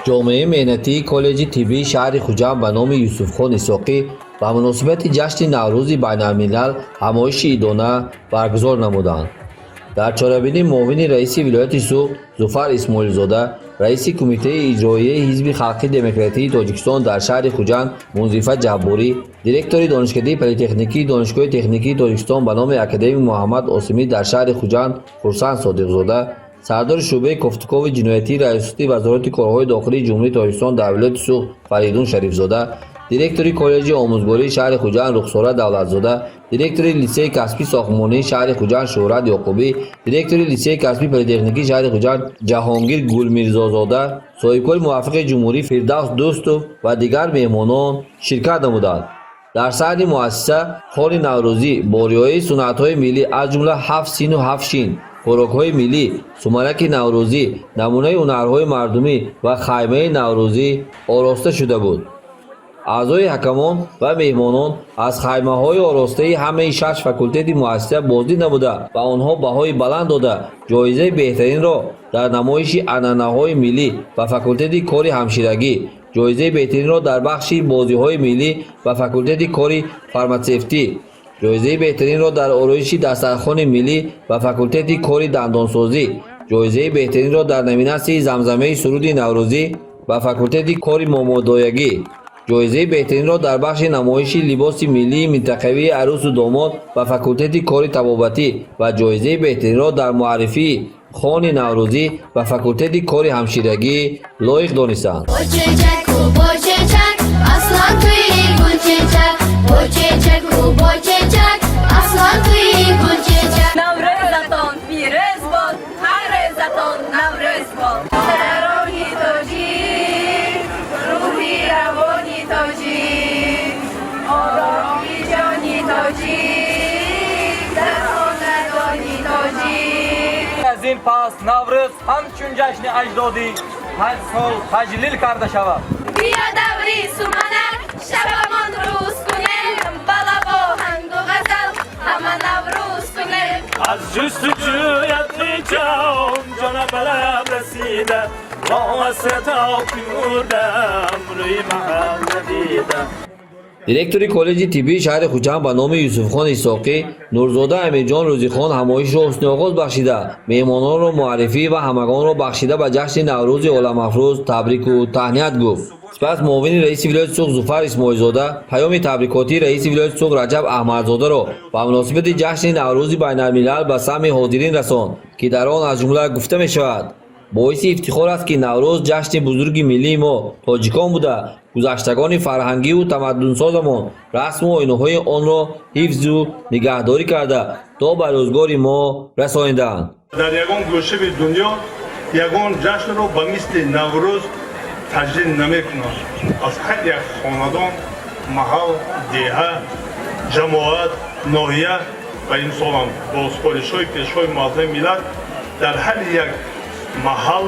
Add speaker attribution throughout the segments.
Speaker 1: Ҷомеаи меҳнатии коллеҷи тиббии шаҳри Хуҷанд ба номи Юсуфхон Исоқӣ ба муносибати ҷашни Наврӯзи байналмилал ҳамоиши идона баргузор намуданд. Дар чорабинӣ муовини раиси вилояти Суғд Зуфар Исмоилзода, раиси Кумитаи иҷроияи Ҳизби халқи демократии Тоҷикистон дар шаҳри Хуҷанд Мунзифа Ҷабборӣ, директори Донишкадаи политехникии Донишгоҳи техникии Тоҷикистон ба номи академик Муҳаммад Осимӣ дар шаҳри Хуҷанд Хурсанд Содиқзода, сардори шӯъбаи кофтукови ҷиноятии Раёсати Вазорати корҳои дохилии Ҷумҳурии Тоҷикистон дар вилояти Суғд Фаридун Шарифзода, директори коллеҷи омӯзгории шаҳри Хуҷанд Рухсора Давлатзода, директори литсеи касбии сохтмонии шаҳри Хуҷанд Шӯҳрат Ёқубӣ, директори литсеи касбии политехникии шаҳри Хуҷанд Ҷаҳонгир Гулмирзозода, соҳибкори муваффақи ҷумҳурӣ Фирдавс Дӯстов ва дигар меҳмонон ширкат намуданд. Дар саҳни муассиса хони наврӯзӣ бо риояи суннатҳои миллӣ, аз ҷумла ҳафт сину ҳафт шин, хӯрокҳои миллӣ, суманаки наврӯзӣ, намунаи ҳунарҳои мардумӣ ва хаймаи наврӯзӣ ороста шуда буд. Аъзои ҳакамон ва меҳмонон аз хаймаҳои оростаи ҳамаи шаш факултети муассиса боздид намуда, ба онҳо баҳои баланд дода, ҷоизаи беҳтаринро дар намоиши анъанаҳои миллӣ ба факултети кори ҳамширагӣ, ҷоизаи беҳтаринро дар бахши бозиҳои миллӣ ба факултети кори фарматсевтӣ, ҷоизаи беҳтаринро дар ороиши дастархони миллӣ ба факултети кори дандонсозӣ, ҷоизаи беҳтаринро дар номинатсияи замзамаи суруди наврӯзӣ ба факултети кори момодоягӣ, ҷоизаи беҳтаринро дар бахши намоиши либоси миллии минтақавии арӯсу домод ба факултети кори табобатӣ ва ҷоизаи беҳтаринро дар муаррифии хони наврӯзӣ ба факултети кори ҳамширагӣ лоиқ донистанд.
Speaker 2: Бочечаку, бочечак, аслан туи гулчечак. Бочечаку, бочечак, аслан туи гулчечак.
Speaker 3: Наврӯзатон пирӯз бод, ҳар рӯзатон Наврӯз бод. Духтарони тоҷик, рӯҳи равони тоҷик, ороми ҷони тоҷик, дар хонадони тоҷик.
Speaker 4: Аз ин пас Наврӯз ҳамчун ҷашни аҷдодӣ ҳар сол таҷлил карда шавад.
Speaker 2: Биё, даври суманак, шабамон рӯз кунем, ба лабоҳангу ғазал ҳама Наврӯз кунем.
Speaker 5: Аз ҷустуҷӯят ҷон ҷона балаб расида, бо ҳасрат мурдам, рӯи маҳал надида.
Speaker 1: Директори коллеҷи тиббии шаҳри Хуҷанд ба номи Юсуфхон Исоқӣ Нурзода Амирҷон Рӯзихон ҳамоишро ҳусни оғоз бахшида, меҳмононро муаррифӣ ва ҳамагонро бахшида ба ҷашни Наврӯзи оламафрӯз табрику таҳният гуфт. Сипас муовини раиси вилояти Суғд Зуфар Исмоилзода паёми табрикотии раиси вилояти Суғд Раҷаб Аҳмадзодаро ба муносибати ҷашни Наврӯзи байналмилал ба самъи ҳозирин расонд, ки дар он аз ҷумла гуфта мешавад: боиси ифтихор аст, ки Наврӯз ҷашни бузурги миллии мо, тоҷикон буда, гузаштагони фарҳангиву тамаддунсозамон расму оинаҳои онро ҳифзу нигаҳдорӣ карда, то ба рӯзгори мо расонидаанд.
Speaker 6: Дар ягон гӯшаи дунё ягон ҷашнро ба мисли Наврӯз таҷлил намекунанд. Аз ҳар як хонадон, маҳал, деҳа, ҷамоат, ноҳия ва имсолам бо супоришҳои Пешвои муаззами миллат дар ҳар як маҳал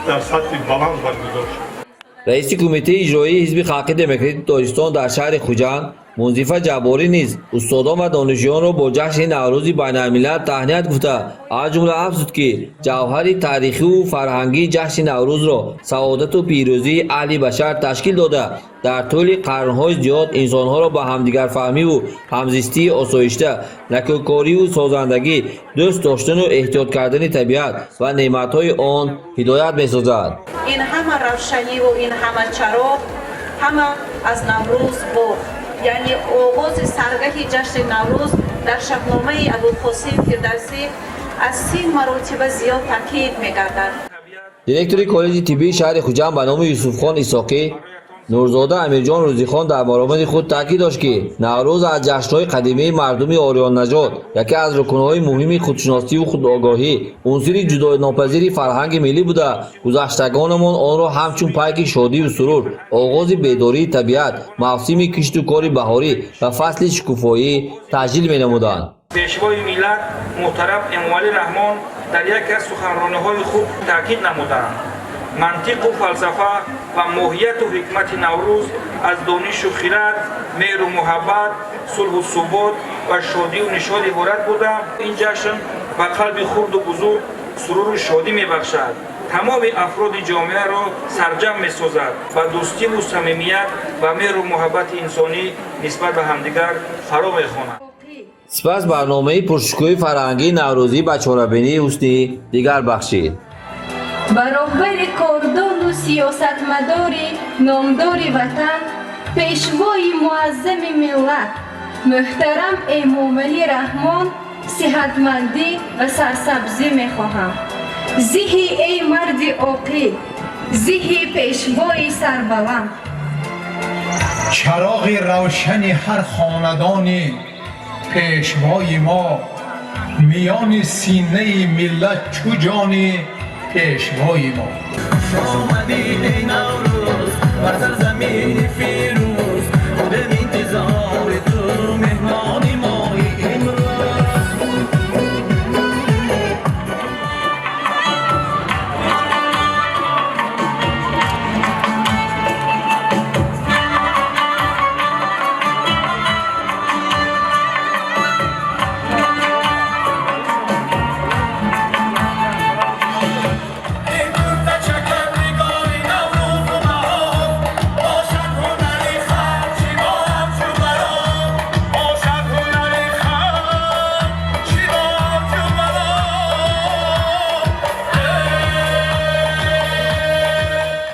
Speaker 6: дар сатҳи баланд баргузор шуд.
Speaker 1: Раиси Кумитаи иҷроии Ҳизби халқи демократии Тоҷикистон дар шаҳри Хуҷанд Мунзифа Ҷабборӣ низ устодон ва донишҷӯёнро бо ҷашни Наврӯзи байналмилал таҳният гуфта, аз ҷумла афзуд, ки ҷавҳари таърихиву фарҳангии ҷашни Наврӯзро саодату пирӯзии аҳли башар ташкил дода, дар тӯли қарнҳои зиёд инсонҳоро ба ҳамдигарфаҳмиву ҳамзистии осоишта, накӯкориву созандагӣ, дӯст доштану эҳтиёт кардани табиат ва неъматҳои он ҳидоят месозад.
Speaker 7: Ин ҳама равшаниву ин ҳама чароғ ҳама аз Наврӯз буд. Яъне оғози саргаҳи ҷашни Наврӯз дар Шаҳномаи Абулқосим Фирдавсӣ аз 30 маротиба зиёд таъкид мегардад.
Speaker 1: Директори коллеҷи тиббии шаҳри Хуҷанд ба номи Юсуфхон Исоқӣ Нурзода Амирҷон Рӯзихон дар баромади худ таъкид дошт, ки Наврӯз аз ҷашнҳои қадимии мардуми ориённажод, яке аз рукнҳои муҳими худшиносиву худогоҳӣ, унсури ҷудонопазири фарҳанги миллӣ буда, гузаштагонамон онро ҳамчун пайки шодиву сурур, оғози бедории табиат, мавсими кишту кори баҳорӣ ва фасли шукуфоӣ таҷлил менамуданд.
Speaker 8: Пешвои миллат муҳтарам Эмомалӣ Раҳмон дар яке аз суханрониҳои худ таъкид намуданд: мантиқу фалсафа ва моҳияту ҳикмати Наврӯз аз донишу хирад, меҳру муҳаббат, сулҳу субот ва шодию нишод иборат буда, ин ҷашн ба қалби хурду бузург суруру шодӣ мебахшад. Тамоми афроди ҷомеаро сарҷамъ месозад, ба дӯстиву самимият ва меҳру муҳаббати инсонӣ нисбат ба ҳамдигар фаро мехонад.
Speaker 1: Сипас барномаи пуршукӯҳи фарҳангии наврӯзӣ ба чорабинӣ ҳусни дигар бахшид.
Speaker 2: Ба роҳбари кордону сиёсатмадори номдори ватан, пешвои муаззами миллат, муҳтарам Эмомалӣ Раҳмон сиҳатмандӣ ва сарсабзӣ мехоҳам. Зиҳӣ, эй марди оқил, зиҳӣ, пешвои сарбаланд.
Speaker 9: Чароғи равшани ҳар хонадони пешвои мо, миёни синаи миллат чу ҷони пешвои мо.
Speaker 10: Омадӣ, эй Наврӯз, бар сарзамини Фирӯз.